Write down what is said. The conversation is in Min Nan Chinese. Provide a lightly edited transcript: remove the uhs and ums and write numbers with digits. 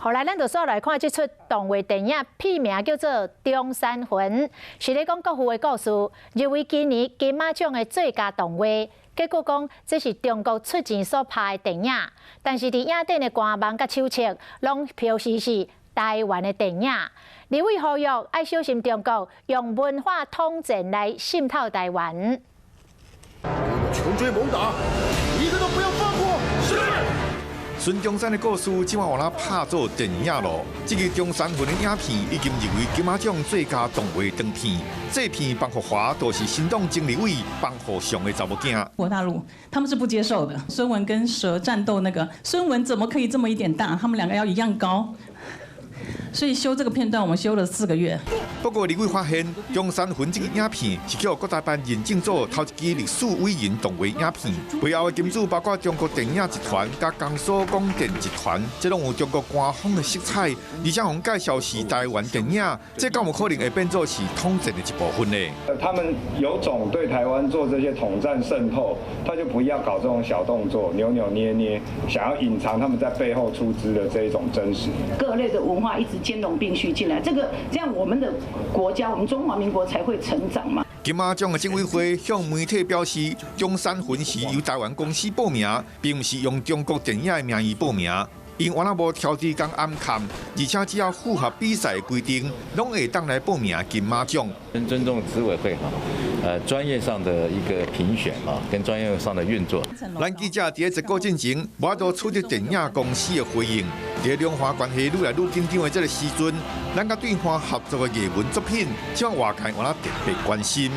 後來咱就煞來看這齣動畫電影，片名叫做《中山魂》，是咧講國父的故事，入圍今年金馬獎的最佳動畫。結果講這是中國出錢所拍的電影，但是佇影展的官網佮手冊，攏標示是台灣的電影。立委呼籲愛小心中國用文化統戰來滲透台灣。窮追猛打，一個都不要放過。是。孫中山的故事，這擺予人拍做電影囉。這个中山魂的影片已經入圍金馬獎最佳動畫長片。製片方福華都是新黨前立委方富祥的查某囝。國大陸他們是不接受的。孫文跟蛇戰鬥那個，孫文怎麼可以這麼一點大？他們兩個要一樣高。所以修這個片段，我們修了4個月。不過，立委發現《中山魂》這个影片是予國台辦認證做頭一支歷史偉人動畫影片，背後的金主包括中國電影集團佮江蘇廣電集團，這攏有中國官方的色彩。而且，予介紹是台灣電影，這敢有可能會變做是統戰的一部分呢？他們有種對台灣做這些統戰滲透，他就不要搞這種小動作，扭扭捏捏，想要隱藏他們在背後出資的這一種真實。各類的文化一直兼容並蓄進來，這個這樣我們的國家，我們中華民國才會成長嘛。金馬獎的審委會向媒體表示，中山魂是由台灣公司報名，並毋是用中國電影的名義報名。𪜶原來無挑佇工暗崁，而且只要符合比賽規定，攏會當來報名金馬獎。尊重執委會哈，專業上的一個評選啊，跟專業上的運作。咱記者佇咧結果進前，無法度取得電影公司的回應。佇兩岸關係愈來愈緊張的這个時陣，咱佮對岸合作的藝文作品，這擺外界有哪特別關心。